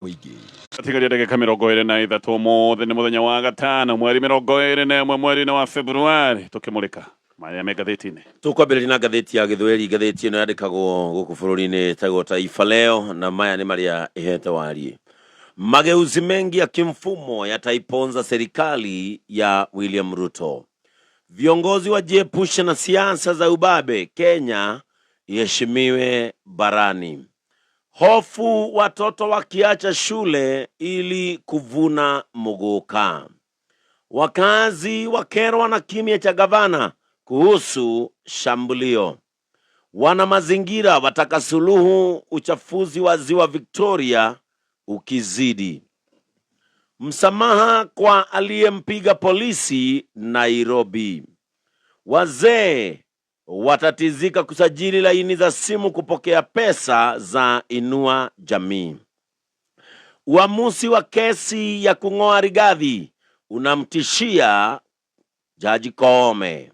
Mũingĩ. Tigaria ndagĩka 23. Ũmũthĩ nĩ mũthenya wa gatano, mweri 21 mweri-inĩ wa Februari, tũkĩmũrĩka marĩa me ngathĩti-inĩ. Tũkwambĩrĩria na ngathĩti ya Gĩthweri. Ngathĩti ĩno yandĩkagwo gũkũ bũrũri-inĩ, ĩtagwo Taifa Leo, na maya nĩ marĩa ĩhete wariĩ. Mageuzi mengi ya kimfumo yataiponza serikali ya William Ruto. Viongozi wajiepushe na siasa za ubabe, Kenya iheshimiwe barani. Hofu watoto wakiacha shule ili kuvuna muguka. Wakazi wakerwa na kimya cha gavana kuhusu shambulio. Wana mazingira wataka suluhu uchafuzi wa ziwa Victoria ukizidi. Msamaha kwa aliyempiga polisi Nairobi. Wazee watatizika kusajili laini za simu kupokea pesa za Inua Jamii. Uamuzi wa kesi ya kung'oa Rigathi unamtishia Jaji Koome.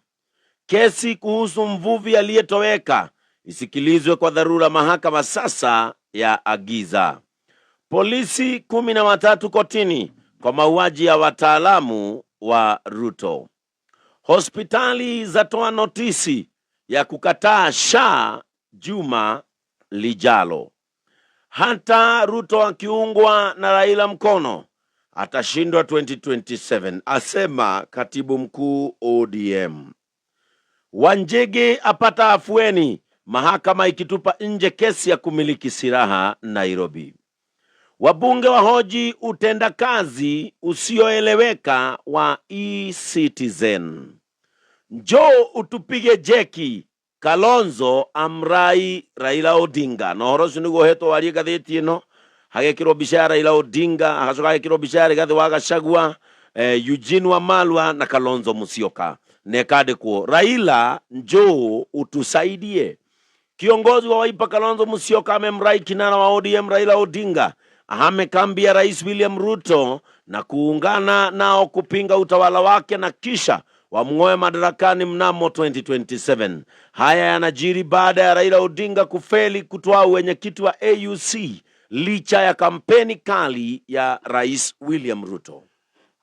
Kesi kuhusu mvuvi aliyetoweka isikilizwe kwa dharura, mahakama sasa ya agiza. Polisi 13 kotini kwa mauaji ya wataalamu wa Ruto. Hospitali zatoa notisi ya kukataa SHA juma lijalo. Hata Ruto akiungwa na Raila mkono atashindwa 2027, asema katibu mkuu ODM. Wanjigi apata afueni, mahakama ikitupa nje kesi ya kumiliki silaha Nairobi. Wabunge wahoji utendakazi usioeleweka wa eCitizen. Njoo utupige jeki, Kalonzo amrai Raila Odinga. Na ũhoro ũcio nĩguo ũhetwo warie ngathĩti ĩno, hagekĩrwo mbica ya Raila Odinga, hagacoka hagekĩrwo mbica ya Rigathĩ wa Gachagua, Eugene Wamalwa na Kalonzo Musyoka, na ĩkandĩkwo Raila njoo utusaidie. Kiongozi wa Wiper Kalonzo Musyoka amemrai kinara wa ODM Raila Odinga ahame kambi ya Rais William Ruto na kuungana nao kupinga utawala wake na kisha wamng'oe madarakani mnamo 2027. Haya yanajiri baada ya Raila Odinga kufeli kutwaa uwenyekiti wa AUC licha ya kampeni kali ya Rais William Ruto.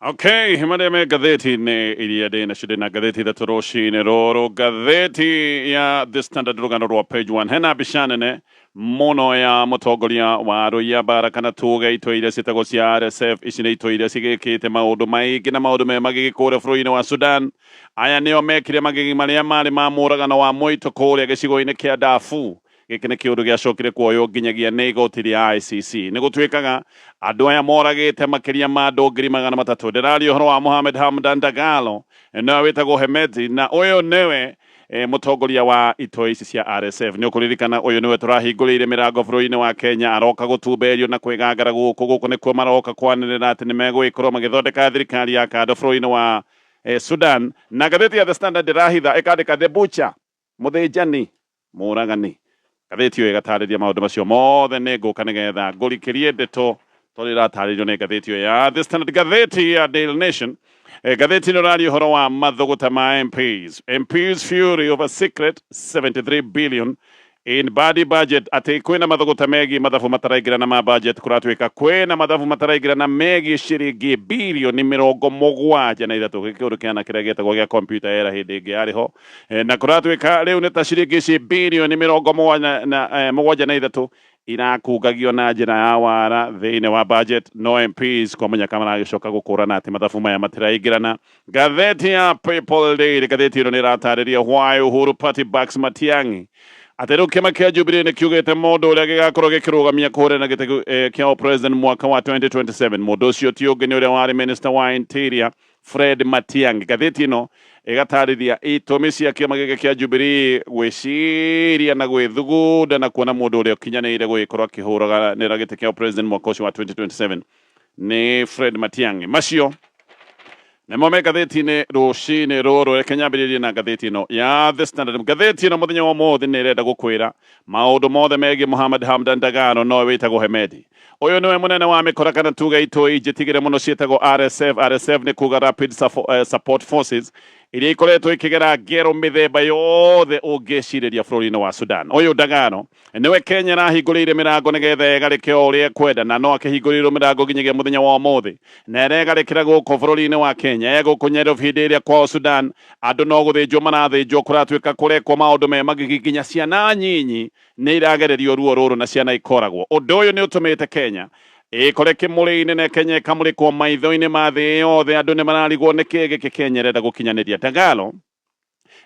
Okay, marĩa me ngathĩti-inĩ iria ndĩ nacio, ndĩ na ngathĩti ithatũ rũcinĩ rũrũ. Ngathĩti ya The Standard, rũgano rwa page 1, hena mbica nene mũno ya mũtongoria wa arũi a mbara, kana tuge itoi iria ciĩtagwo cia RSF. Ici nĩ itoi iria cigĩkĩte maũndũ maingĩ na maũndũ me magigi kũrĩa bũrũri-inĩ wa Sudan. Aya nĩo mekire magigi marĩa marĩ ma mũragano wa mũito kũrĩa gĩcigo-inĩ kĩa Darfur. Gĩkĩ nĩ kĩũndũ gĩacokire kuoywo nginyagia nĩ igoti rĩa ICC. Nĩ gũtuĩkaga andũ aya moragĩte makĩria ma andũ 300,000. Ndĩraria ũhoro wa Mohamed Hamdan Dagalo, nĩwe wĩtagwo Hemeti, na ũyũ nĩwe mũtongoria wa itoi ici cia RSF. Nĩ ũkũririkana ũyũ nĩwe tũrahingũrĩire mĩrango bũrũri-inĩ wa Kenya, aroka gũtumberio na kwĩgangara gũkũ. Gũkũ nĩkuo maroka kwanĩrĩra atĩ nĩ megũgĩkorwo magĩthondeka thirikari ya kando bũrũri-inĩ wa Sudan. Na ngathĩti ya The Standard ndĩrahitha, ĩkandĩka The Butcher, mũthĩnjani mũragani. Ngathĩti ĩyo ĩgatarĩria maũndũ macio mothe. Nĩ ngũka nĩgetha ngũrikĩrie ndeto tondũ ĩratarĩrio nĩ ngathĩti ĩyo ya The Standard. Ngathĩti ya Daily Nation, ngathĩti ĩno ĩraria ũhoro wa mathũgũta ma MPs. MPs fury over secret 73 billion in bad budget, atĩ kwĩna mathũgũta megiĩ mathabu mataraingĩrana ma budget. Kũratuĩka kwĩna mathabu mataraingĩrana megiĩ ciringi birioni 73. Gĩkĩ kĩũndũ kĩana kĩrĩa gĩetagwo gĩa computer era hĩndĩ ĩngĩ yarĩ ho. Na kũratuĩka rĩu nĩ ta ciringi ici birioni 73 irakungagio na njĩra ya wara thĩinĩ wa budget, no MPs kwa mũnyaka maragĩcoka gũkũrana atĩ mathabu maya matiraingĩrana. Ngathĩti ya People Daily, ngathĩti ĩno nĩ ĩratarĩria why Uhuru Party backs Matiang'i, atĩ rĩu kĩama kĩa Jubilee nĩ kiugĩte mũndũ ũrĩa gĩgakorwo gĩkĩrũgamia kũhũrana gĩtĩ kĩa president mwaka wa 2027, mũndũ ũcio ti ũngĩ nĩ ũrĩa warĩ minister wa interior Fred Matiang'i. Ngathĩti ĩno ĩgatarĩria itũmi cia kĩama gĩkĩ kĩa Jubilee gwĩciria na gwĩthugunda na kuona mũndũ ũrĩa ũkinyanĩire gũgĩkorwo akĩhũranĩra gĩtĩ kĩa president mwaka ũcio wa 2027 nĩ Fred Matiang'i. Macio nĩmo me ngathĩti-inĩ rũcinĩ rũrũ. Reke nyambĩrĩrie na ngathĩti ĩno ya The Standard. Ngathĩti ĩno mũthenya wa ũmũthĩ nĩ ĩrenda gũkwĩra maũndũ mothe megiĩ Mohamed Hamdan Dagalo, nowe wĩtagwo Hemedi. Ũyũ nĩwe mũnene wa mĩkora, kana tuge itoi njĩtigĩre mũno ciĩtagwo RSF. RSF nĩ kuga Rapid Support Forces. Iria ikoretwo ikĩgera ngero mĩthemba yothe ũngĩcirĩria bũrũri-inĩ wa Sudan. Ũyũ Dagalo nĩwe Kenya ĩrahingũrĩire mĩrango nĩgetha egarĩke o ũrĩa ekwenda, na no akĩhingũrĩirwo mĩrango nginyagia mũthenya wa ũmũthĩ, na eregarĩkĩra gũkũ bũrũri-inĩ wa Kenya. E gũkũ Nairobi hĩndĩ ĩrĩa kwao Sudan andũ no gũthĩnjwo marathĩnjwo, kũratuĩka kũrekwo maũndũ me magigi, nginya ciana nyinyi nĩ iragererio ruo rũrũ na ciana ikoragwo. Ũndũ ũyũ nĩ ũtũmĩte Kenya ĩkore kĩmũrĩ-inĩ na Kenya ĩkamũrĩkwo maitho-inĩ ma thĩ yothe. Andũ nĩ mararigwo nĩ kĩĩ gĩkĩ Kenya ĩrenda gũkinyanĩria. Dagalo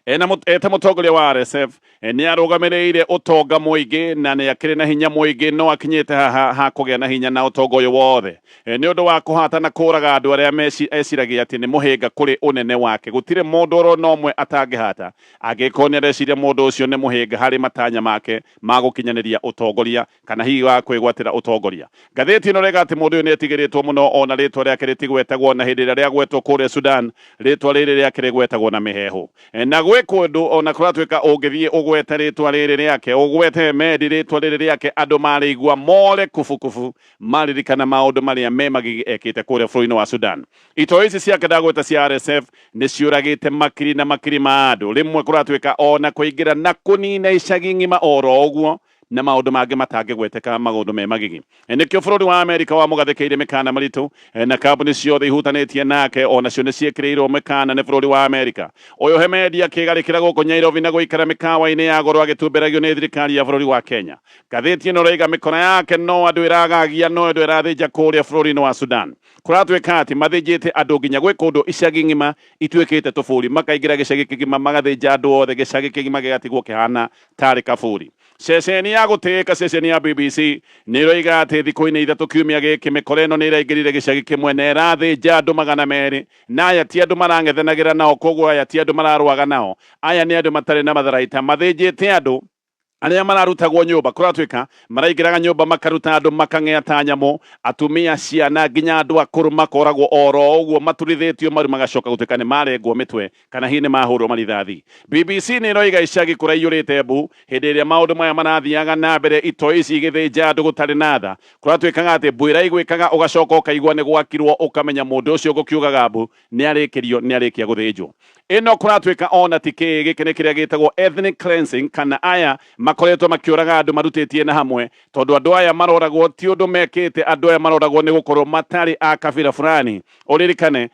ena eta mũtongoria wa RSF nĩ arũgamĩrĩire ũtonga mũingĩ na nĩ akĩrĩ na hinya mũingĩ, no akinyĩte haha ha kũgĩa na hinya na ũtonga ũyũ wothe nĩ ũndũ wa kũhata na kũraga andũ arĩa eciragia atĩ nĩ mũhĩnga kũrĩ ũnene wake. Gũtirĩ mũndũ oro na ũmwe atangĩhata angĩkorwo nĩ areciria mũndũ ũcio nĩ mũhĩnga harĩ matanya make ma gũkinyanĩria ũtongoria kana hihi wa kwĩgwatĩra ũtongoria. Ngathĩti ĩno rega atĩ mũndũ ũyũ nĩ etigĩrĩtwo mũno, ona rĩtwa rĩake rĩtigwetagwo, na hĩndĩ ĩrĩa rĩagwetwo kũrĩa Sudan rĩtwa rĩrĩ rĩake rĩgwetagwo na mĩheehũ. Na gwĩ kũndũ ona kũratuĩka ũngĩthiĩ ũgwete rĩtwa rĩrĩ rĩake, ũgwete Hemedi rĩtwa rĩrĩ rĩake, andũ marĩigua more kubukubu maririkana maũndũ marĩa me magigi ekĩte kũrĩa bũrũri-inĩ wa Sudan. Itoi ici ciake ndagweta cia RSF nĩ ciũragĩte makiri na makiri ma andũ, rĩmwe kũratuĩka ona kũingĩra na kũnina icagi ng'ima oro ũguo, na maũndũ mangĩ matangĩgweteka, maũndũ me magigi. Nĩkĩo bũrũri wa Amerika wamũgathĩkĩire mĩkana mĩritũ, na kambuni ciothe ihutanĩtie nake onacio nĩ ciĩkĩrĩirwo mĩkana nĩ bũrũri wa Amerika. Ũyũ Hemedi akĩgarĩkĩra gũkũ Nyairobi na gũikara mĩkawa-inĩ ya goro agĩtumberagio nĩ thirikari ya bũrũri wa Kenya. Ngathĩti ĩno ĩroiga mĩkora yake no andũ ĩragagia, no andũ ĩrathĩnja kũrĩa bũrũri-inĩ wa Sudan. Kũratuĩka atĩ mathĩnjĩte andũ nginya gwĩ kũndũ icagi ng'ima ituĩkĩte tũbũri, makaingĩra gĩcagi kĩgima magathĩnja andũ othe, gĩcagi kĩgima gĩgatigwo kĩhana tarĩ kaburi. Ceceni ya gũtĩĩka, ceceni ya BBC nĩ ĩroiga atĩ thikũ-inĩ 3 kiumia gĩkĩ mĩkora ĩno nĩ ĩraingĩrire gĩcagi kĩmwe na ĩrathĩnja andũ 200, na aya ti andũ marang'ethanagĩra nao, koguo aya ti andũ mararũaga nao, aya nĩ andũ matarĩ na matharaita, mathĩnjĩte andũ arĩa mararutagwo nyũmba. Kũratuĩka maraingĩraga nyũmba makaruta andũ makang'ea ta nyamũ, atumia, ciana, nginya andũ akũrũ makoragwo oro ũguo maturithĩtio maru, magacoka gũtuĩka nĩ marengwo mĩtwe kana hihi nĩ mahũrwo marithathi. BBC nĩ ĩroiga icagi kũraiyũrĩte mbu hĩndĩ ĩrĩa maũndũ maya marathiaga na mbere, itoi ici igĩthĩnja andũ gũtarĩ na tha. Kũratuĩkaga atĩ mbu ĩraiguĩkaga ũgacoka ũkaigua nĩ gwakirwo, ũkamenya mũndũ ũcio ũgũkiugaga mbu nĩ arĩkĩrio, nĩ arĩkia gũthĩnjwo. Ĩno kũratuĩka ona ti kĩĩ, gĩkĩ nĩ kĩrĩa gĩtagwo ethnic cleansing, kana aya makoretwo makĩũraga andũ marutĩtie na hamwe, tondũ andũ aya maroragwo ti ũndũ mekĩte, andũ aya maroragwo nĩ gũkorwo matarĩ a kabira fulani. Ũririkane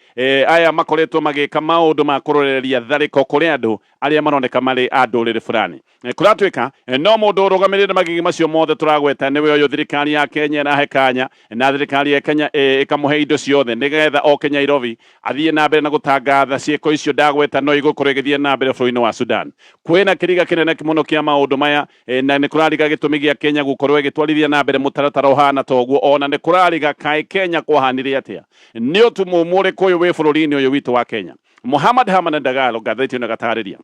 aya makoretwo magĩka maũndũ ma kũrorereria tharĩko kũrĩ andũ arĩa maroneka marĩ a ndũrĩrĩ fulani. Kũratuĩka no mũndũ ũrũgamĩrĩire magigi macio mothe tũragweta nĩwe ũyũ thirikari ya Kenya ĩrahe kanya, na thirikari ya Kenya ĩkamũhe indo ciothe nĩgetha oke Nairobi athiĩ na mbere na gũtangatha ciĩko icio ndagweta no igũkorwo igĩthiĩ na mbere bũrũri-inĩ wa Sudan. Kwĩna kĩriga kĩnene mũno kĩa maũndũ maya, na nĩ kũrariga gĩtũmi gĩa Kenya gũkorwo ĩgĩtwarithia na mbere mũtaratara ũhana ta ũguo. Ona nĩ kũrariga kaĩ Kenya kwahanire atĩa, nĩ ũtumumu ũrĩkũ ũyũ wĩ bũrũri-inĩ ũyũ witũ wa Kenya. Muhammad Hamdan Dagalo, ngathĩti ĩno ĩgatarĩria.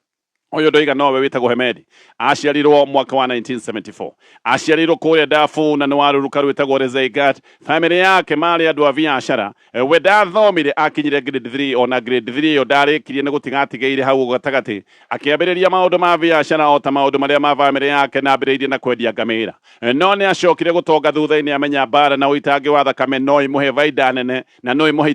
Ũyũ ndoiga nowe wĩtagwo Hemedi, aciarirwo mwaka wa 1974, aciarirwo kũrĩa Darfur na nĩ wa rũruka rwĩtagwo Rezeigat. Famĩlĩ yake marĩ andũ a biacara. We ndathomire, akinyire grade 3, ona grade 3 ĩyo ndarĩkirie nĩ gũtiga atigĩire hau gatagatĩ. Akĩambĩrĩria maũndũ ma biacara o ta maũndũ marĩa ma famĩlĩ yake, na ambĩrĩirie na kwendia ngamĩra. No nĩ acokire gũtonga thutha-inĩ amenya mbara na ũitangi wa thakame no imũhe baida nene na no imũhe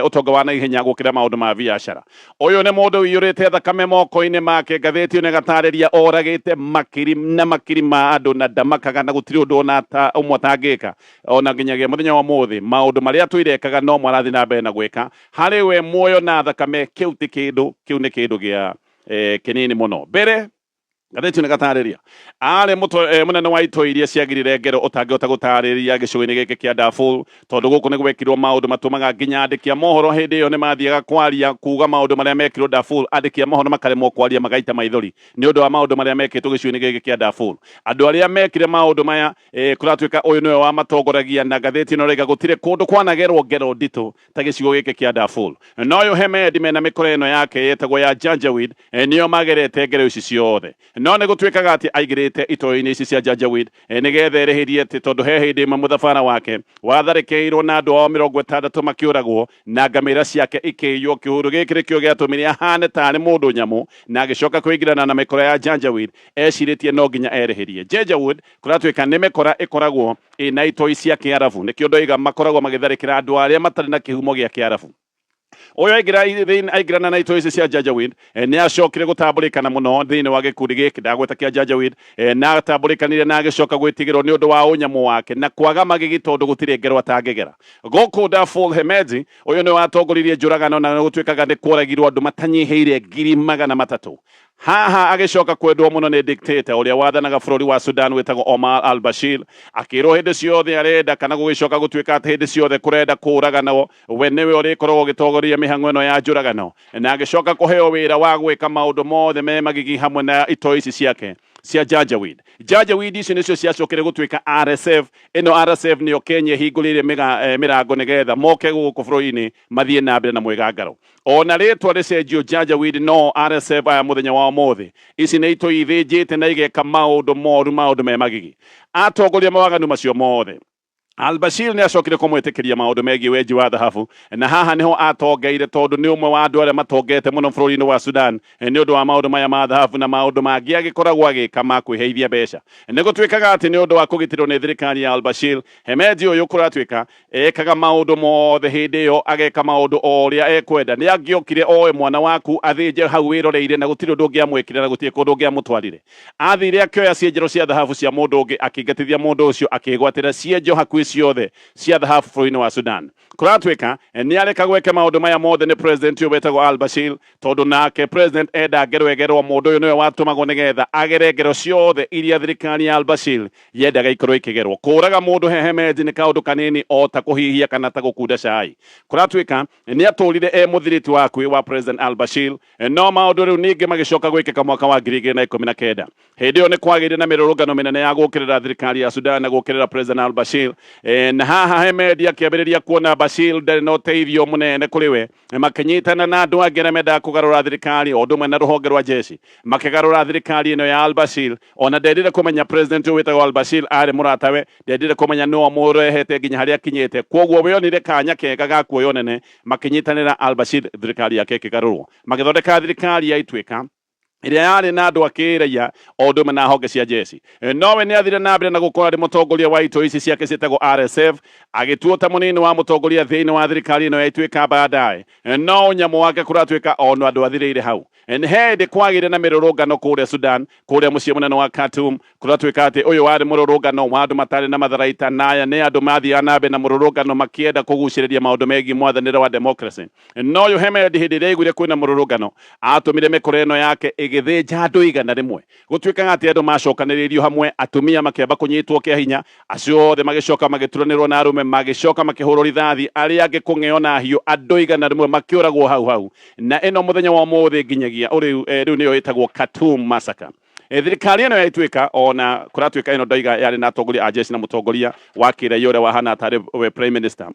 ũtonga wa naihenya gũkĩra maũndũ ma biacara. Ũyũ nĩ mũndũ ũiyũrĩte thakame moko-inĩ make. Ngathĩti ĩno ĩgatarĩria oragĩte makiri na makiri ma andũ na ndamakaga, na gũtirĩ ũndũ ona ũmwe atangĩka. Ona nginyagia mũthenya wa ũmũthĩ maũndũ marĩa atũire ekaga no marathiĩ na mbere na gwĩka. Harĩ we muoyo na thakame kĩu ti kĩndũ, kĩu nĩ kĩndũ gĩa kĩnini mũno. Mbere ngathĩti ĩno ĩgatarĩria arĩ mũnene wa itoi iria ciagirire ngero ũtangĩhota gũtarĩria gĩcigo-inĩ gĩkĩ kĩa Darfur, tondũ gũkũ nĩ gwekirwo maũndũ matũmaga nginya andĩki a mohoro hĩndĩ ĩyo nĩ mathiaga kwaria kuga maũndũ marĩa mekirwo Darfur, andĩki a mohoro makaremwo kwaria magaita maithori nĩ ũndũ wa maũndũ marĩa mekĩtwo gĩcigo-inĩ gĩkĩ kĩa Darfur. Andũ arĩa mekire maũndũ maya, kũratuĩka ũyũ nĩwe wamatongoragia, na ngathĩti ĩno ĩroiga gũtirĩ kũndũ kwanagerwo ngero nditũ ta gĩcigo gĩkĩ kĩa Darfur. Na ũyũ Hemedi mena mĩkora ĩno yake yetagwo ya Janjaweed, nĩo magerete ngero ici ciothe. No nĩ gũtuĩkaga atĩ aingĩrĩte itoi-inĩ ici cia Janjaweed nĩgetha erĩhĩrie atĩ tondũ he hĩndĩ ĩmwe mũthabara wake watharĩkĩirwo na andũ ao 60 makĩũragwo na ngamĩra ciake ikĩiywo. Kĩũndũ gĩkĩ nĩkĩo gĩatũmire ahane tarĩ mũndũ nyamũ, na agĩcoka kũingĩrana na mĩkora ya Janjaweed ecirĩtie no nginya erĩhĩrie. Janjaweed kũratuĩka nĩ mĩkora ĩkoragwo ĩna itoi cia Kĩarabu, nĩkĩo ndoiga makoragwo magĩtharĩkĩra andũ arĩa matarĩ na kĩhumo gĩa Kĩarabu. Ũyũ aingĩrana na itoi ici cia Janjaweed, nĩ acokire gũtambũrĩkana mũno thĩinĩ wa gĩkundi gĩkĩ ndagweta kĩa Janjaweed, na atambũrĩkanire na agĩcoka gwĩtigĩrwo nĩ ũndũ wa ũnyamũ wake na kwaga magigi tondũ gũtirĩ ngero atangĩgera. Gũkũ Darfur Hemedti, ũyũ nĩwe watongoririe njũragano na gũtuĩkaga nĩ kworagirwo andũ matanyihĩire 300,000. Haha agĩcoka kwendwo mũno nĩ dictator ũrĩa wathanaga bũrũri wa Sudan wĩtagwo Omar al-Bashir, akĩrwo hĩndĩ ciothe arenda kana gũgĩcoka gũtuĩka atĩ hĩndĩ ciothe kũrenda kũũraganwo we nĩwe ũrĩkoragwo ũgĩtongoria mĩhang'o ĩno ya njũragano, na agĩcoka kũheo wĩra wa gwĩka maũndũ mothe me magigi hamwe na itoi ici ciake cia Janjaweed. Janjaweed ici nĩcio ciacokire gũtuĩka RSF. Ĩno RSF nĩyo Kenya ĩhingũrĩire mĩrango nĩgetha moke gũkũ bũrũri-inĩ mathiĩ na mbere na mwĩgangaro. Ona rĩtwa rĩcenjio Janjaweed no RSF aya mũthenya wa ũmũthĩ. Ici nĩ itoi ithĩnjĩte na igeka maũndũ moru, maũndũ me magigi. Atongoria mawaganu macio mothe, Al-Bashir nĩ acokire kũmwĩtĩkĩria maũndũ megiĩ wenji wa thahabu, na haha nĩho atongeire tondũ nĩ ũmwe wa andũ arĩa matongete mũno bũrũri-inĩ wa Sudan nĩ ũndũ wa maũndũ maya ma thahabu na maũndũ mangĩ agĩkoragwo agĩka ma kwĩheithia mbeca. Nĩ gũtuĩkaga atĩ nĩ ũndũ wa kũgitĩrwo nĩ thirikari ya Al-Bashir, Hemedti ũyũ kũratuĩka ekaga maũndũ mothe hĩndĩ ĩyo, ageka maũndũ o ũrĩa ekwenda. Nĩ angĩokire oe mwana waku athĩnje hau wĩroreire na gũtirĩ ũndũ ũngĩamwĩkire na gũtirĩ kũndũ ũngĩamũtwarire. Aathire akĩoya cienjero cia thahabu cia mũndũ ũngĩ, akĩingatithia mũndũ ũcio, akĩĩgwatĩra cienjo hakuhĩ ciothe cia thahabu bũrũri-inĩ wa Sudan. Kũratuĩka nĩ arekagwo eke maũndũ maya mothe nĩ president ũyũ wetagwo Al Bashir, tondũ nake president enda ngero ĩgerwo, mũndũ ũyũ nĩwe watũmagwo nĩgetha agere ngero ciothe iria thirikari ya Al Bashir yendaga ikorwo ikĩgerwo. Kũũraga mũndũ he Hemedti nĩ kaũndũ kanini o ta kũhihia kana ta gũkunda cai. Kũratuĩka nĩ atũrire e mũthiriti wa hakuhĩ wa President Al Bashir, no maũndũ rĩu ningĩ magĩcoka gwĩkĩka mwaka wa 2019. Hĩndĩ ĩyo nĩ kwagĩire na mĩrũrũngano mĩnene ya gũũkĩrĩra thirikari ya Sudan na gũũkĩrĩra President Al Bashir. Na haha Hemedti akĩambĩrĩria kuona Bashir ndarĩ na ũteithio mũnene kũrĩ we. Makĩnyitana na andũ angĩ arĩa mendaga kũgarũra thirikari o ũndũ ũmwe na rũhonge rwa jeshi, makĩgarũra thirikari ĩno ya Al Bashir. Ona ndendire kũmenya president ũyũ wĩtagwo Al Bashir arĩ mũratawe, ndendire kũmenya nũ wamũrehete nginya harĩa akinyĩte. Kwoguo we onire kanya kega ga kuoya ũnene, makĩnyitanĩra Al Bashir, thirikari yake ĩkĩgarũrwo. Magĩthondeka thirikari ya Ituĩka ĩrĩa yarĩ na andũ a kĩraia o ũndũ ũmwe na honge cia jeshi. Nowe nĩ athire na mbere na gũkorwo arĩ mũtongoria wa itoi ici ciake ciĩtagwo RSF, agĩtuo ta mũnini wa mũtongoria thĩinĩ wa thirikari ĩno ya Ituĩka baadaye. No ũnyamũ wake kũratuĩka ona ndwathirĩire hau. Nĩ hĩndĩ kwagĩire na mĩrũrũngano kũrĩa Sudan, kũrĩa mũciĩ mũnene wa Khartoum. Kũratuĩka atĩ ũyũ warĩ mũrũrũngano wa andũ matarĩ na matharaita, na aya nĩ andũ mathiaga na mbere na mũrũrũngano makĩenda kũgucĩrĩria maũndũ megiĩ mwathanĩre wa democracy. No ũyũ Hemedi hĩndĩ ĩrĩa aiguire kwĩna mũrũrũngano, atũmire mĩkora ĩno yake ĩgĩthĩnja andũ 100. Gũtuĩkaga atĩ andũ macokanĩrĩirio hamwe, atumia makĩamba kũnyitwo kĩa hinya, acio othe magĩcoka magĩturanĩrwo na arũme, magĩcoka makĩhũrwo rithathi, arĩa angĩ kũng'eo na hiũ, andũ 100 makĩũragwo hau hau. Na ĩno mũthenya wa ũmũthĩ nginyagia rĩu, rĩu nĩyo ĩtagwo Khartoum Massacre. Thirikari ĩno ya Ituĩka ona kũratuĩka ĩno ndoiga yarĩ na atongoria a jeshi na mũtongoria wa kĩraia ũrĩa wahana tarĩ we prime minister,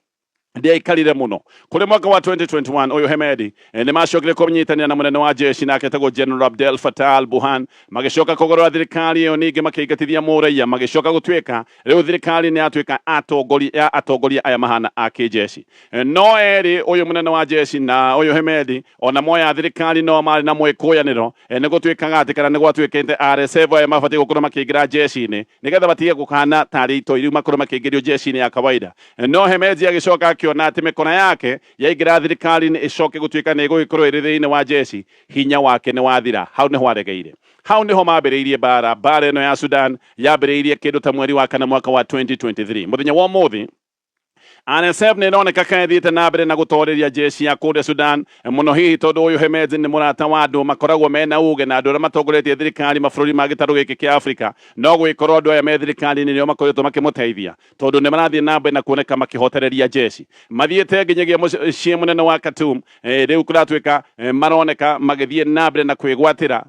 ndiaikarire mũno. Kũrĩ mwaka wa 2021 ũyũ Hemedi nĩ macokire kũnyitanĩra na mũnene wa jeshi nake etagwo General Abdel Fattah al-Burhan, magĩcoka kũgarũra thirikari ĩyo, ningĩ makĩingatithia mũraia, magĩcoka gũtuĩka rĩu thirikari nĩ yatuĩka atongoria ya atongoria aya mahana a kĩjeshi. No erĩ ũyũ mũnene wa jeshi na ũyũ Hemedi ona moya thirikari no marĩ na mwĩkũyanĩro. Nĩ gũtuĩkaga atĩ kana nĩ gwatuĩkĩte RSF aya mabatiĩ gũkorwo makĩingĩra jeshi-inĩ nĩgetha matige gũkana tarĩ itoi rĩu makorwo makĩingĩrio jeshi-inĩ ya kawaida. No Hemedti agĩcoka akĩona atĩ mĩkora yake yaingĩra thirikari-inĩ ĩcoke gũtuĩka nĩ ĩgũgĩkorwo ĩrĩ thĩinĩ wa jeshi, hinya wake nĩ wathira. Hau nĩho aregeire. Hau nĩho mambĩrĩirie mbara. Mbara ĩno ya Sudan yambĩrĩirie kĩndũ ta mweri wa kana mwaka wa 2023. Mũthenya wa ũmũthĩ RSF nĩ ĩroneka ka ĩthiĩte na mbere na gũtoreria jeshi ya kũrĩa Sudan mũno, hihi tondũ ũyũ Hemedti nĩ mũrata wa andũ makoragwo mena uge na andũ arĩa matongoretie thirikari mabũrũri ma gĩtarũ gĩkĩ kĩa Afrika. No gũgĩkorwo andũ aya me thirikari-inĩ nĩo makoretwo makĩmũteithia, tondũ nĩ marathiĩ na mbere na kuoneka makĩhotereria jeshi. Mathiĩte nginyagia mũciĩ mũnene wa Khartoum. Rĩu kũratuĩka maroneka magĩthiĩ na mbere na kwĩgwatĩra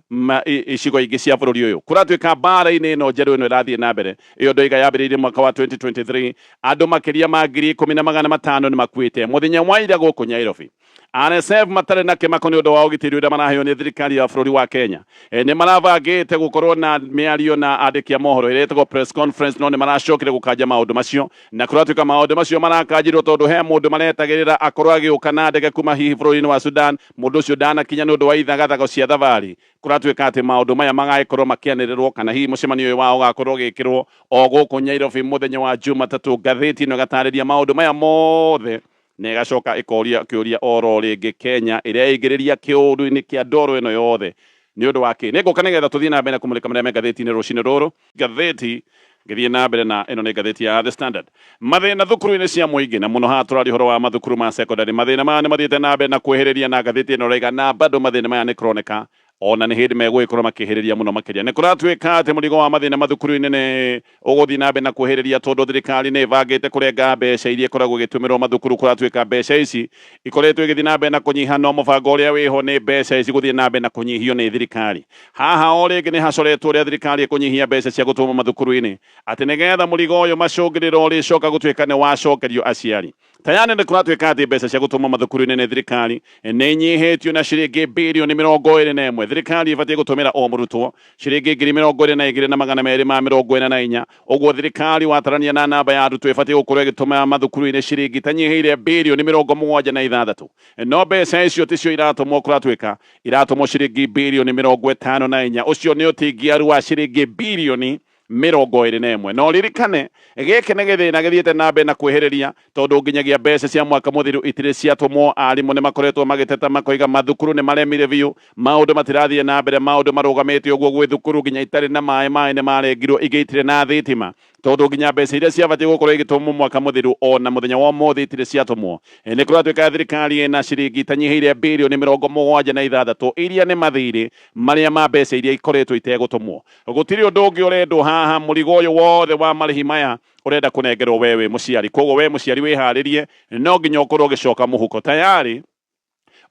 icigo ingĩ cia bũrũri ũyũ. Kũratuĩka mbara-inĩ ĩno njerũ ĩno ĩrathiĩ na mbere, ĩyo ndoiga yambĩrĩirie mwaka wa 2023, andũ makĩria ma 10,500 nĩ makuĩte. Mũthenya wa ira gũkũ Nyairobi, RSF matarĩ na kĩmako nĩ ũndũ wa ũgitĩri ũrĩa maraheo nĩ thirikari ya bũrũri wa Kenya, nĩ marabangĩte gũkorwo na mĩario na andĩki a mohoro ĩrĩa ĩtagwo press conference, no nĩ maracokire gũkanja maũndũ macio. Na kũratuĩka maũndũ macio marakanjirwo tondũ he mũndũ maretagĩrĩra akorwo agĩũka na ndege kuma hihi bũrũri-inĩ wa Sudan. Mũndũ ũcio ndanakinya nĩ ũndũ wa ithagathago cia thabarĩ. Kũratuĩka atĩ maũndũ maya magagĩkorwo makĩanĩrĩrwo kana hihi mũcemanio ũyũ wao ũgakorwo ũgĩkĩrwo o gũkũ Nyairobi mũthenya wa Jumatatũ. Ngathĩti ĩno ĩgatarĩria maũndũ maya mothe. Na ĩgacoka ĩkoria kĩũria oro rĩngĩ, Kenya ĩreingĩrĩria kĩũndũ-inĩ kĩa ndoro ĩno yothe nĩ ũndũ wa kĩ? Nĩ ngũka nĩgetha tũthiĩ na mbere na kũmũrĩka marĩa me ngathĩti-inĩ rũcinĩ rũrũ. Ngathĩti ngĩthiĩ na mbere na ĩno nĩ ngathĩti ya The Standard. Mathĩna thukuru-inĩ cia mũingĩ, na mũno haha tũraria ũhoro wa mathukuru ma secondary. Mathĩna maya nĩ mathiĩte na mbere na kwĩhĩrĩria, na ngathĩti ĩno ĩraiga na bado mathĩna maya nĩ kũroneka ona nĩ hĩndĩ megũgĩkorwo makĩhĩrĩria mũno makĩria. Nĩ kũratuĩka atĩ mũrigo wa mathĩna mathukuru-inĩ nĩ ũgũthiĩ na mbere na kwĩhĩrĩria, tondũ thirikari nĩ ĩbangĩte kũrenga mbeca iria ikoragwo igĩtũmĩrwo mathukuru. Kũratuĩka mbeca ici ikoretwo igĩthiĩ na mbere na kũnyiha, no mũbango ũrĩa wĩho nĩ mbeca ici gũthiĩ na mbere na kũnyihio nĩ thirikari. Haha o rĩngĩ nĩ hacoretwo ũrĩa thirikari ĩkũnyihia mbeca cia gũtũmwo mathukuru-inĩ, atĩ nĩgetha mũrigo ũyũ macũngĩrĩro ũrĩcoka gũtuĩka nĩ wacokerio aciari. Tayarĩ nĩ kũratuĩka atĩ mbeca cia gũtũmwo mathukuru-inĩ nĩ thirikari nĩ inyihĩtio na ciringi birioni 21. Thirikari ĩbatiĩ gũtũmĩra o mũrutwo ciringi 22,244. Ũguo thirikari watarania na namba ya arutwo ĩbatiĩ gũkorwo ĩgĩtũmĩra mathukuru-inĩ ciringi itanyihĩire birioni 76. No mbeca icio ticio iratũmwo, kũratuĩka iratũmwo ciringi birioni 54. Ũcio nĩ ũtingiaru wa ciringi birioni 21. Na ũririkane gĩkĩ nĩ gĩthĩna gĩthiĩte na mbere na kwĩhĩrĩria, tondũ nginyagia mbeca cia mwaka mũthiru itirĩ ciatũmwo. Arimũ nĩ makoretwo magĩteta makoiga mathukuru nĩ maremire biũ, maũndũ matirathiĩ na mbere, maũndũ marũgamĩte ũguo gwĩ thukuru nginya itarĩ na maĩ, maĩ nĩ marengirwo, ingĩ itirĩ na thitima, tondũ nginya mbeca iria ciabatiĩ gũkorwo igĩtũmwo mwaka mũthiru ona mũthenya wa ũmũthĩ itirĩ ciatũmwo. Nĩ kũratuĩka thirikari ĩna ciringi itanyihĩire birioni 76 iria nĩ mathirĩ marĩa ma mbeca iria ikoretwo itegũtũmwo. Gũtirĩ ũndũ ũngĩ ũrendwo haha, mũrigo ũyũ wothe wa marĩhi maya ũrenda kũnengerwo we wĩ mũciari. Koguo we mũciari wĩharĩrie, no nginya ũkorwo ũgĩcoka mũhuko tayari.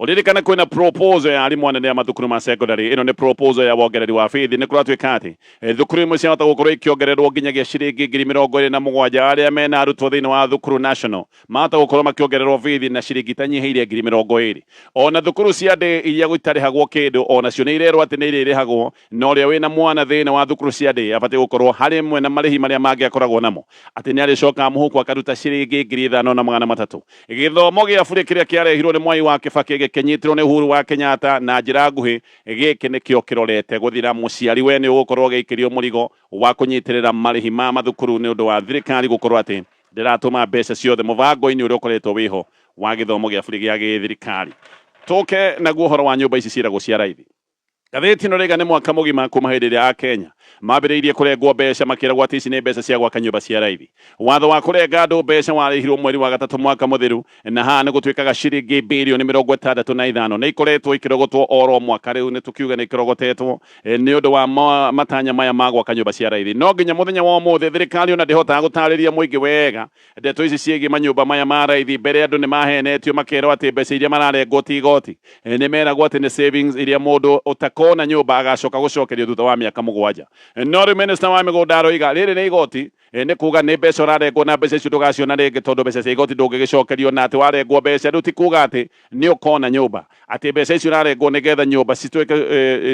Ũririkane kwĩna proposal ya arimũ anene a mathukuru ma secondary. Ĩno nĩ proposal ya wongereri wa bithi. Nĩ kũratuĩka atĩ thukuru imwe ciahota gũkorwo ikĩongererwo nginyagia ciringi 27,000. Arĩa mena arutwo thĩinĩ wa thukuru national mahota gũkorwo makĩongererwo bithi na ciringi itanyihĩire 20,000. Ona thukuru cia ndĩ iria itarĩhagwo kĩndũ onacio nĩ irerwo atĩ nĩ irĩrĩhagwo, na ũrĩa wĩna mwana thĩinĩ wa thukuru cia ndĩ abatiĩ gũkorwo harĩ ĩmwe na marĩhi marĩa mangĩ akoragwo namo, atĩ nĩ arĩcokaga mũhuko akaruta ciringi 5,300. Gĩthomo gĩa burĩ kĩrĩa kĩarehirwo nĩ Mwai wa Kĩbakĩ gĩkĩnyitĩrwo nĩ Uhuru wa Kenyatta na njĩra nguhĩ, gĩkĩ nĩkĩo kĩrorete gũthira. Mũciari we nĩ ũgũkorwo ũgĩikĩrio mũrigo wa kũnyitĩrĩra marĩhi ma mathukuru nĩ ũndũ wa thirikari gũkorwo atĩ ndĩratũma mbeca ciothe mũbango-inĩ ũrĩa ũkoretwo wĩho wa gĩthomo gĩa burĩ gĩa gĩthirikari. Tũke naguo ũhoro wa nyũmba ici ciĩragwo cia raithi. Ngathĩti ĩno ĩraiga nĩ mwaka mũgima kuma hĩndĩ ĩrĩa Akenya mambĩrĩirie kũrengwo mbeca makĩragwo atĩ ici nĩ mbeca cia gwaka nyũmba cia raithi. Watho wa kũrenga andũ mbeca warĩhirwo mweri wa gatatũ mwaka mũthiru, na haha nĩ gũtuĩkaga ciringi birioni 65 nĩ ikoretwo ikĩrogotwo oro mwaka. Rĩu nĩ tũkiuge nĩ ikĩrogotetwo nĩ ũndũ wa matanya maya ma gwaka nyũmba cia raithi. No nginya mũthenya wa ũmũthĩ thirikari ona ndĩhotaga gũtarĩria mũingĩ wega ndeto ici ciĩgiĩ manyũmba maya ma raithi. Mbere andũ nĩ mahenetio makerwo atĩ mbeca iria mararengwo ti igoti, nĩ meragwo atĩ nĩ savings iria mũndũ ũtakona nyũmba agacoka gũcokerio thutha wa mĩaka 7. No rĩu minister wa mĩgũnda aroiga rĩrĩ nĩ igoti, nĩ kuga nĩ mbeca ũrarengwo na mbeca icio ndũgaciona rĩngĩ, tondũ mbeca cia igoti ndũngĩgĩcokerio, na atĩ warengwo mbeca rĩu ti kuga atĩ nĩ ũkona nyũmba, atĩ mbeca icio ũrarengwo nĩgetha nyũmba cituĩke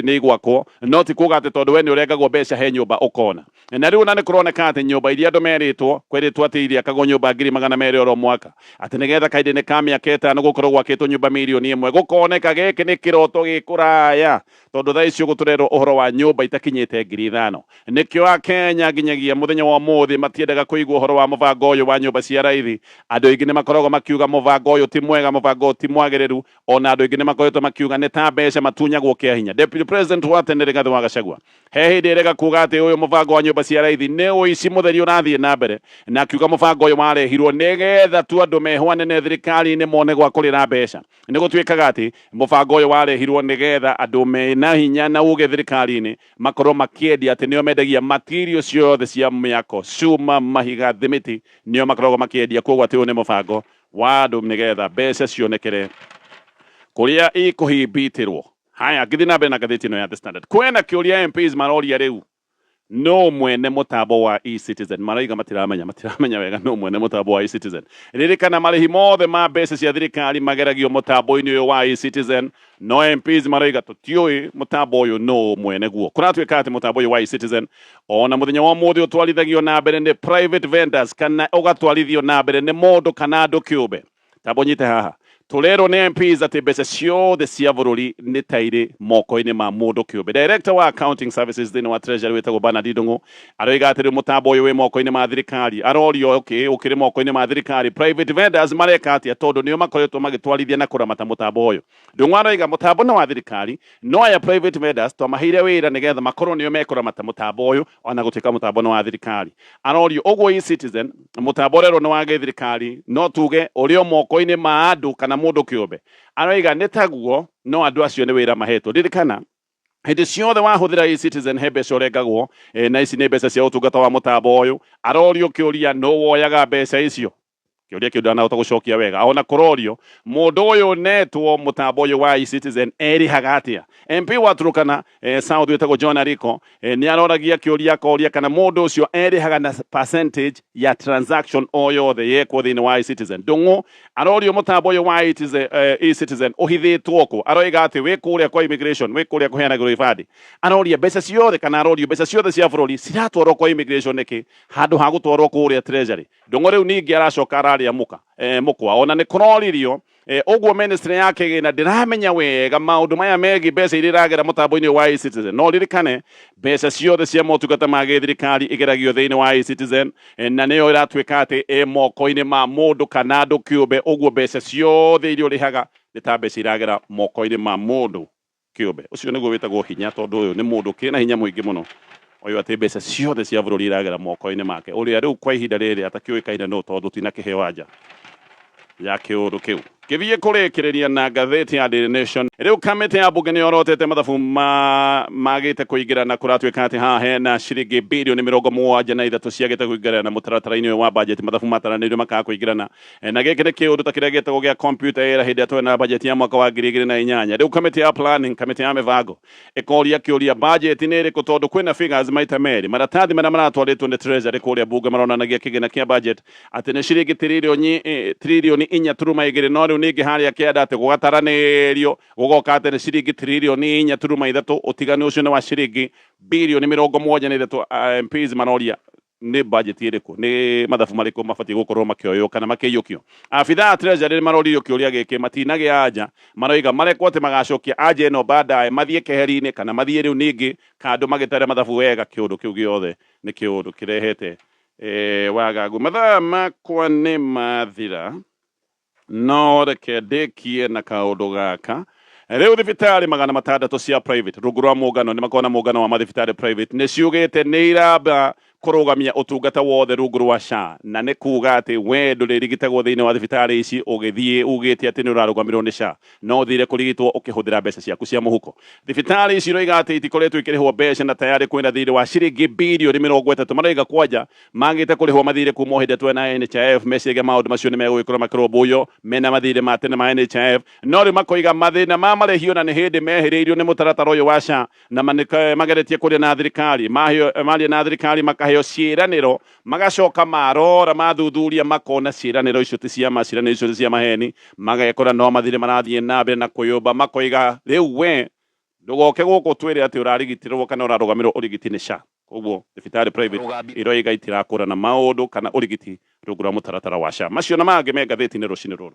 nĩ igwakwo, no ti kuga atĩ tondũ we nĩ ũrengagwo mbeca he nyũmba ũkona. Na rĩu ona nĩ kũroneka atĩ nyũmba iria andũ merĩtwo, kwerĩtwo atĩ iriakagwo nyũmba 200,000 oro mwaka, atĩ nĩgetha kahinda-inĩ ka mĩaka 5 gũkorwo gwakĩtwo nyũmba 1,000,000. Gũkoneka gĩkĩ nĩ kĩroto gĩ kũraya, tondũ thaa ici ũguo tũrerwo ũhoro wa nyũmba itakinyĩte 5,000. Nĩkĩo Akenya nginyagia mũthenya wa ũmũthĩ matiendaga kũigua ũhoro wa mũbango ũyũ wa nyũmba cia raithi. Andũ aingĩ nĩ makoragwo makiuga mũbango ũyũ ti mwega, mũbango ũyũ ti mwagĩrĩru. Ona andũ aingĩ nĩ makoretwo makiuga nĩ ta mbeca matunyagwo kĩa hinya. Deputy President wa tene Rigathĩ wa Gachagua he hĩndĩ erega kuga atĩ ũyũ mũbango wa nyũmba cia raithi nĩ ũici mũtheri ũrathiĩ na mbere, na akiuga mũbango ũyũ warehirwo nĩgetha tu andũ mehwo anene thirikari-inĩ mone gwa kũrĩra mbeca. Nĩ gũtuĩkaga atĩ mũbango ũyũ warehirwo nĩgetha andũ mena hinya na uge thirikari-inĩ makorwo makĩendia, atĩ nĩo mendagia material ciothe cia mĩako, cuma, mahiga, thimiti, nĩo makoragwo makĩendia. Koguo atĩ ũyũ nĩ mũbango wa andũ nĩgetha mbeca cionekere kũrĩa ikũhimbitĩrwo. Haya, ngĩthiĩ na mbere na ngathĩti ĩno ya The Standard, kwĩna kĩũria MPs maroria rĩu, no mwene mũtambo wa eCitizen? Maraiga matiramenya wega no mwene mũtambo wa eCitizen. Ririkana marĩhi mothe ma mbeca cia thirikari mageragio mũtambo-inĩ ũyũ wa eCitizen, no MPs maraiga tũtiũĩ mũtambo ũyũ no mwene guo. Kũratuĩka atĩ mũtambo ũyũ wa eCitizen ona mũthenya wa ũmũthĩ ũtwarithagio na mbere nĩ private vendors, kana ũgatwarithio na mbere nĩ mũndũ kana andũ kĩũmbe. Tambo nyite haha. Tũrerwo nĩ MPs atĩ mbeca ciothe cia bũrũri nĩ ta irĩ moko-inĩ ma mũndũ kĩũmbe. Director wa Accounting Services thĩinĩ wa Treasury wĩtagwo Bernard Ndung'u aroiga atĩ rĩu mũtambo ũyũ wĩ moko-inĩ ma thirikari. Arorio okay, ũkĩrĩ moko-inĩ ma thirikari, private vendors mareka atĩa tondũ nĩo makoretwo magĩtwarithia na kũramata mũtambo ũyũ. Ndung'u aroiga mũtambo nĩ wa thirikari no aya private vendors twamaheire wĩra nĩgetha makorwo nĩo mekũramata mũtambo ũyũ ona gũtuĩka mũtambo nĩ wa thirikari. Arorio ũguo eCitizen mũtambo ũrerwo nĩ wa gĩthirikari no tuge ũrĩ o moko-inĩ ma andũ kana mũndũ kĩũmbe. Aroiga nĩ taguo no andũ acio nĩ wĩra mahetwo. Ririkana hĩndĩ ciothe wahũthĩra eCitizen he mbeca ũrengagwo na ici nĩ mbeca cia ũtungata wa mũtambo ũyũ. Arorio kĩũria nũ woyaga mbeca icio? Kĩũria kĩu ndanahota gũcokia wega. Ona kũrorio mũndũ ũyũ netwo mũtambo ũyũ wa eCitizen erĩhaga atĩa? MP wa Turkana South wĩtagwo John Ariko nĩ aroragia kĩũria akoria kana mũndũ ũcio erĩhaga na percentage ya transaction o yothe yekwo thĩinĩ wa eCitizen. Ndung'u arorio mũtambo ũyũ wa eCitizen ũhithĩtwo kũ? Aroiga atĩ wĩ kũrĩa kwa immigration, wĩ kũrĩa kũheanagĩrwo ibandĩ. Aroria mbeca ciothe kana arorio mbeca ciothe cia bũrũri ciratwarwo kwa immigration nĩkĩ handũ ha gũtwarwo kũrĩa treasury. Ndung'u rĩu ningĩ aracoka araria mũka mũkwa ona nĩ kũroririo ũguo ministry ya kĩgĩna ndĩramenya wega maũndũ maya megiĩ mbeca iria iragera mũtambo-inĩ wa eCitizen. No ririkane mbeca ciothe cia motungata ma gĩthirikari igeragio thĩinĩ wa eCitizen na nĩyo ĩratuĩka atĩ ĩ moko-inĩ ma mũndũ kana andũ kĩũmbe. Ũguo mbeca ciothe iria ũrĩhaga nĩ ta mbeca iragera moko-inĩ ma mũndũ kĩũmbe. Ũcio nĩguo wĩtagwo hinya tondũ ũyũ nĩ mũndũ kĩna hinya mũingĩ mũno ũyũ atĩ mbeca ciothe cia bũrũri iragera moko-inĩ make ũrĩa rĩu kwa ihinda rĩrĩ atakĩũĩkaine nũ tondũ tinakĩheo anja ya kĩũndũ kĩu. Ngĩthiĩ kũrĩkĩrĩria na ngathĩti ya Daily Nation, rĩu kamĩtĩ ya mbunge nĩ yorotete mathabu magĩte kũingĩrana kũratuĩka atĩ haha hena ciringi birioni 73 ciagĩte kũingĩrana mũtaratara-inĩ ũyũ wa budget. Mathabu mataranĩirio makaga kũingĩrana na gĩkĩ nĩ kĩũndũ ta kĩrĩa gĩtagwo gĩa computer error hĩndĩ ĩrĩa twarĩ na budget ya mwaka wa 2008. Rĩu kamĩtĩ ya planning, kamĩtĩ ya mĩbango ĩkoria kĩũria budget nĩ ĩrĩkũ tondũ kwĩna figures maita merĩ. Maratathi marĩa maratwarĩtwo nĩ treasury kũrĩa mbunge maronanagia kĩgĩna kĩa budget atĩ nĩ ciringi tririoni 4.2, no rĩu ningĩ harĩa kĩanda atĩ gũgataranĩrio gũgoka atĩ nĩ ciringi tririoni 4.3. Ũtiganu ũcio nĩ wa ciringi birioni 73. MPs maroria nĩ budget ĩrĩkũ, nĩ mathabu marĩkũ mabatiĩ gũkorwo makĩoywo kana makĩiyũkio. Abithaa a treasury nĩ maroririo kĩũria gĩkĩ matinagĩa anja, maroiga marekwo atĩ magacokia anja ĩno baadaye mathiĩ keheri-inĩ kana mathiĩ rĩu ningĩ kando magĩtare mathabu wega. Kĩũndũ kĩu gĩothe nĩ kĩũndũ kĩrehete wagagu. Mathaa makwa nĩ mathira, no reke ndĩkie na kaũndũ gaka. Rĩu thibitarĩ 600 cia private rungu rwa mũngano nĩ makoragwo na mũngano wa mathibitarĩ private nĩ ciugĩte nĩ iramba kũrũgamia ũtungata wothe rungu rwa SHA, na nĩ kuga atĩ we ndũrĩrigitagwo thĩinĩ wa thibitarĩ ici ũgĩthiĩ ugĩte atĩ nĩ ũrarũgamĩrĩrwo nĩ SHA, no ũthire kũrigitwo ũkĩhũthĩra mbeca ciaku cia mũhuko. Thibitarĩ ici iroiga atĩ itikoretwo ikĩrĩhwo mbeca na tayarĩ kwĩna thirĩ wa ciringi birioni 30. Maroiga kwanja magĩte kũrĩhwo mathirĩ kuma o hĩndĩ ĩrĩa twena NHIF, meciragia maũndũ macio nĩ megũgĩkorwo makĩrũmbũiyo mena mathirĩ ma tene ma NHIF, no rĩu makoiga mathĩna ma marĩhi ona nĩ hĩndĩ mehĩrĩirio nĩ mũtaratara ũyũ wa SHA na mageretie kũrĩa na thirikari maria na thirikari makaheo ciĩranĩro magacoka marora mathuthuria makona ciĩranĩro icio ti cia ma, ciĩranĩro icio ti cia maheni, magekora no mathirĩ marathiĩ na mbere na kwĩyũmba. Makoiga rĩu we ndũgoke gũkũ twĩre atĩ ũrarigitĩrwo kana ũrarũgamĩrwo ũrigiti nĩ SHA. Koguo thibitarĩ private iroiga itirakũrana maũndũ kana ũrigiti rungu rwa mũtaratara wa SHA. Macio na mangĩ me ngathĩti-inĩ rũcinĩ rũrũ.